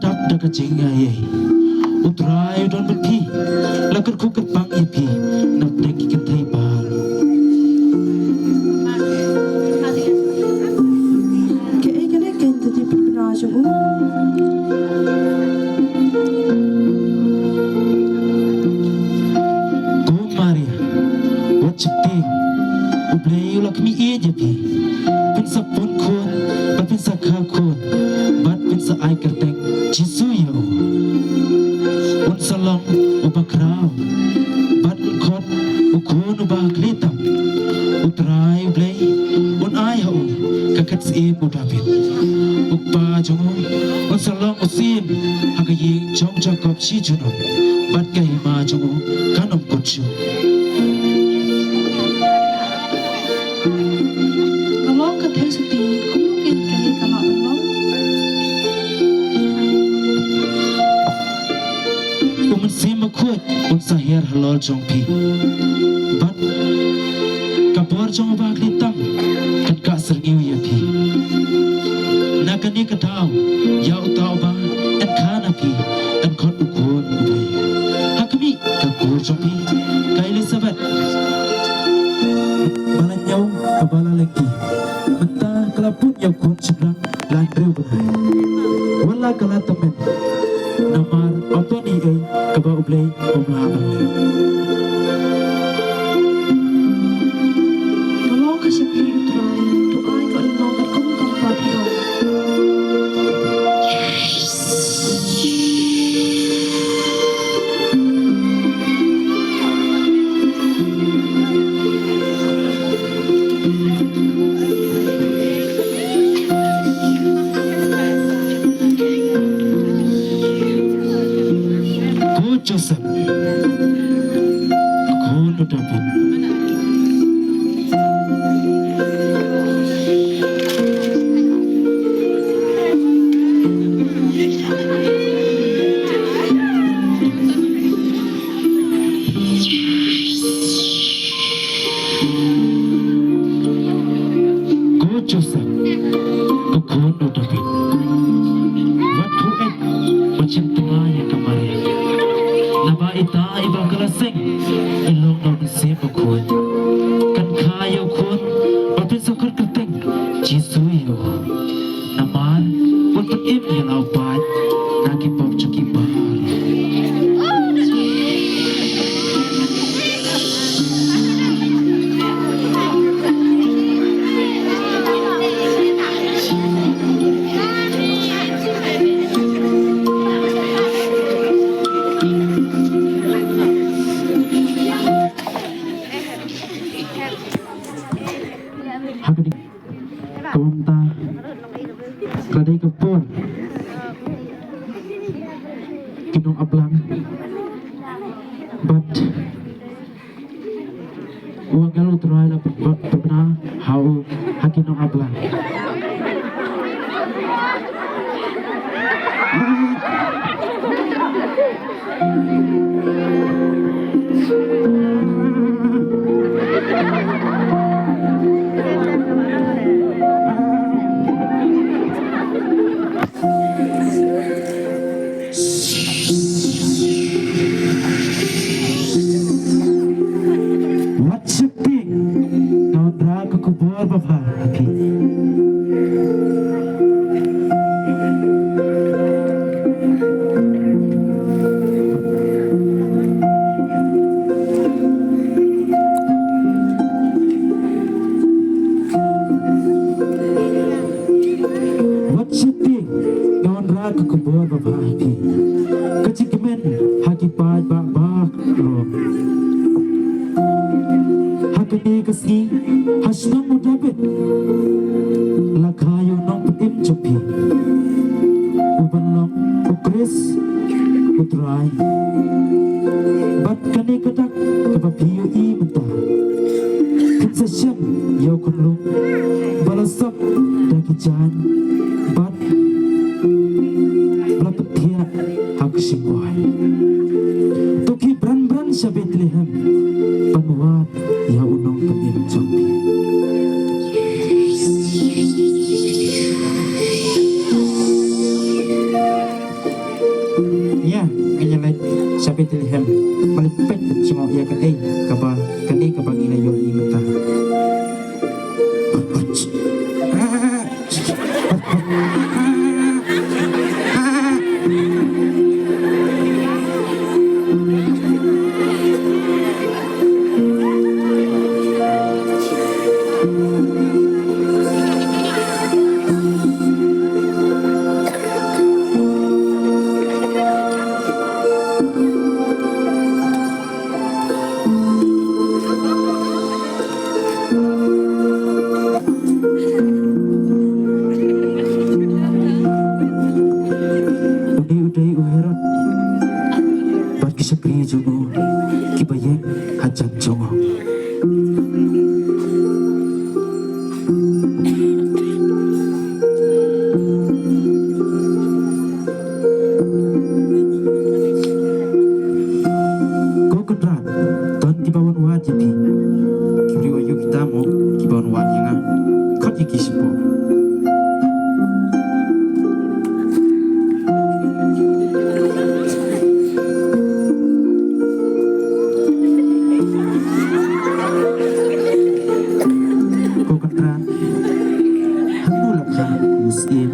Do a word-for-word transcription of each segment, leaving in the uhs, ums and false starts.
Tap da ka jingaiei. U Trai u don bad phi, la kyrkhu kyrpang ïa phi napdeng ki kynthei baroh. Kaei kane ka ktien pynbna jong u? Ko Maria, wat sheptieng, U Blei u la khmih ïeit ïa phi. Phin sa pun khun, bad phin sa kha khun, bad phin sa ai kyrteng Jisu ïa u. Un sa long uba khraw, bad un khot u khun uba ha khlieh tam. U Trai U Blei un ai ha u ka khet syiem u Dabid. U kpa jong u un sa long u syiem ha ka ïing jong Jakob shi junom, bad ka hima jong u kan ym kut shuh. Ka long ka thei suti, kumno kin kane ka lah ban long? U Mynsiem Bakhuid un sa hiar halor jong phi. Bad ka bor jong uba ha khlieh tam kan kah syrngiew ïa phi. Na kane ka daw, ïa uta uba yn kha na phi, yn khot u Khun U Blei. Ha khmih ka kur jong phi, ka Elisabet ba la ñiew kaba la lynti, mynta ka la put ïa u khun shynrang la hynriew bnai. Wat la ka la tymmen, namar ym don ei ei kaba U Blei um lah ban leh. Ka long ka shakri U Trai, to ai ka lynnong katkum kam pat ïa u. Ko Joseph, ko David. Ko Joseph, ko khun u David, wat khuid, wat shim tnga ïa ka Maria. Naba ita iba ka la seng i long na u Mynsiem Bakhuid. Kan kha ïa u khun ba phin sa khot kyrteng Jisu ïa u. Namar un pynim ïa la u paid na ki pop jong ki baroh. Ha ka dei Kumta ka dei ka por ki nong Aplang bad u angel U Trai la pynbna ha u ha ki nong Aplang. Wat sheptieng, nga wanrah ka khubor babha ha phi. Wat sheptieng, nga wanrah ka khubor babha ha phi. Ka jingkmen ha ki paidbah baroh. Ha kane ka sngi, ha shnong u David, la kha ïa u nongpynim jong phi, u ban long u Khrist U Trai. Bad kane ka dak kaba phi ïohi mynta, phin sa shem ïa u khunlung ba la sop da ki jaiñ bad ba la pynthiah ha ka shynroi. To khie bran bran sha Bethlehem ban wad ïa u nongpynim jong phi. sha Bethlehem, ma leit peit jngoh ïa kaei kaba, kane kaba ngi la ïohi mynta. U dei, u dei u Herod bad ki shakri jong u kiba ïeng hajan jong u. Ko Kynrad, don kiba wan wad ïa phi. Ki briew aïu kita mo kiba wan wad ïa nga? Khot ïa ki shapoh. Ko Kynrad, hangno la kha u Syiem?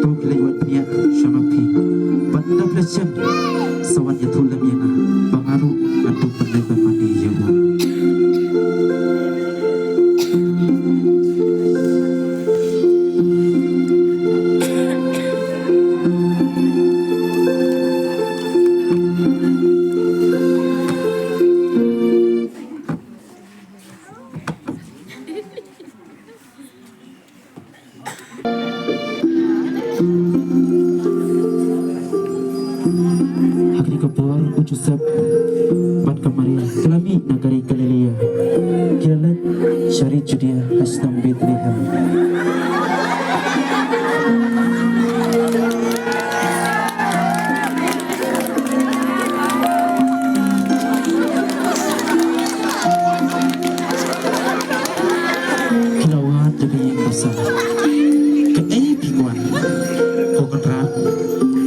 To khie leit wad bniah sha ma phi. Bad ynda phi la shem, sa wan ïathuh lem ïa nga, ba nga ruh ngan pynleit ban mane ïa u. Ha kane ka por u Joseph bad ka Maria ki la mih na ka ri Galilea, ki la leit sha ri Judia ha shnong Bethlehem. Ki la wad da ka ïing basa. Kaei phi kwah? Ko Kynrad,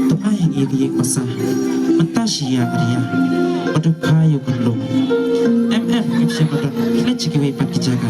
to ai ha ngi ïa ka ïing basa mynta shi ïa ar ïa, bad to kha ïa u khyllung. Em, em, ngim shym don. Khie leit sha kiwei pat ki jaka.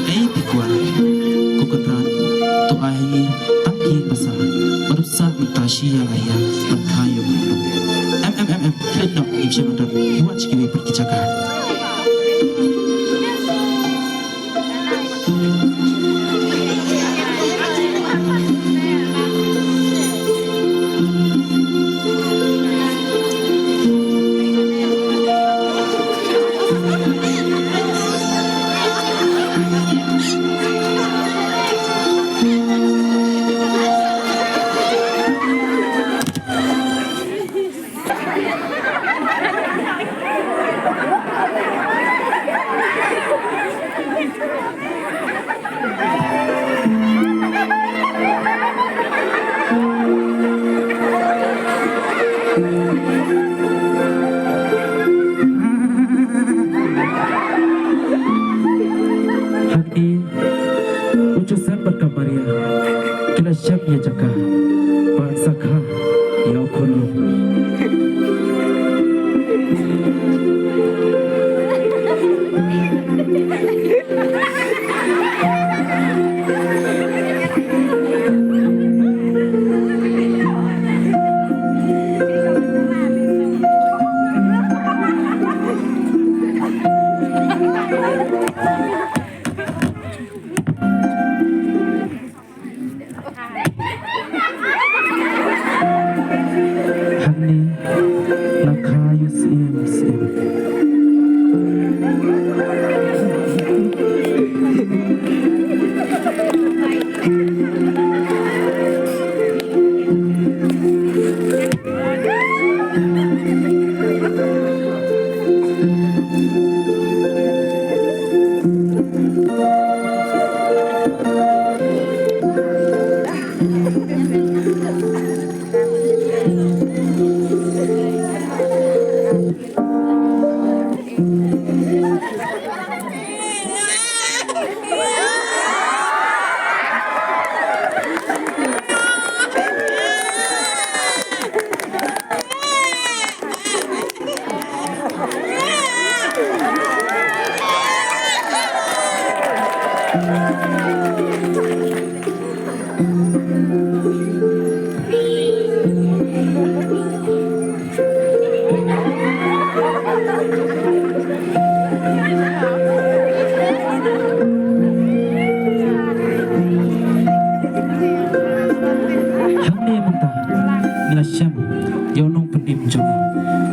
Kaei phi kwah? Ko Kynrad, to ai ha ngi tang ka ïing basa, bad to sah mynta shi ïa ar ïa, bad kha ïa u khyllung. Em, em, em, em, khie leit noh, ngim shym don. Khie wad sha kiwei pat ki jaka. Hangne u Joseph bad ka Maria ki la shem ïa jaka ban sa kha ïa u khyllung. Hangne la kha ïa u Syiem, Syiem.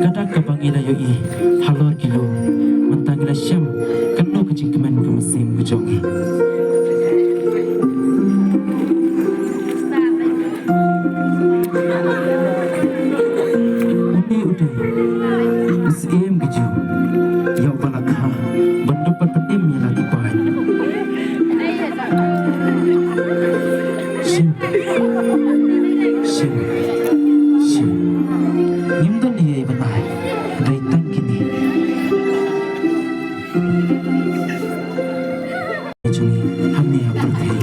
Ka dak kaba ngi la ïohi halor ki lum, mynta ngi la shem kano ka jingkmen ka mynsiem ka jong ngi. Une u dei u syiem ka jong ngi, ïa uba la kha ban dup ban pynim ïa la ki paid. Shem. Shem. Shem. Ngim don ei ei ban ai. Dei tang kine. Jong ngi hangne ha pyrthei.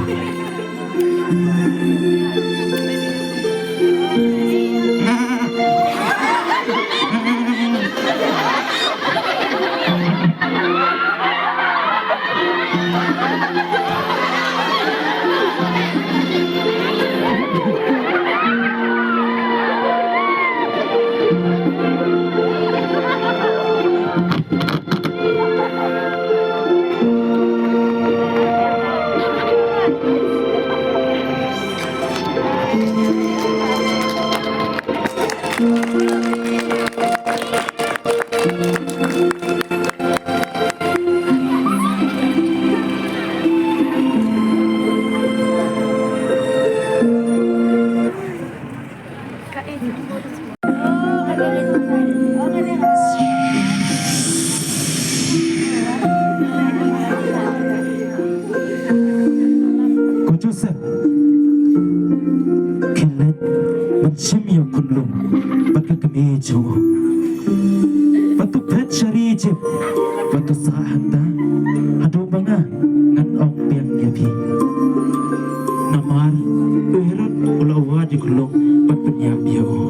Ko Joseph, khie leit ban shim ïa u khunlung bad ka kmie jong u. Bad to phet sha ri Ijipt, bad to sah hangta haduh ba nga ngan ong biang ïa phi. Namar u Herod u la wad ïa u khunlung bad pynïap ïa u.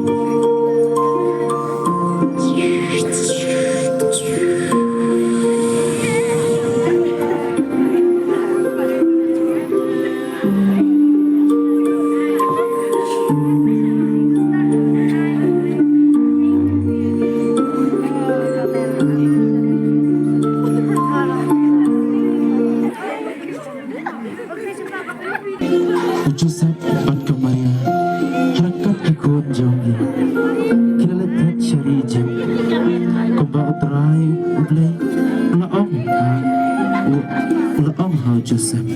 U Joseph bad ka Maria, ha ryngkat ki khun jong ki, ki la leit phet sha ri Ijipt, kumba U Trai U Blei u la ong ha, u, u la ong ha u Joseph.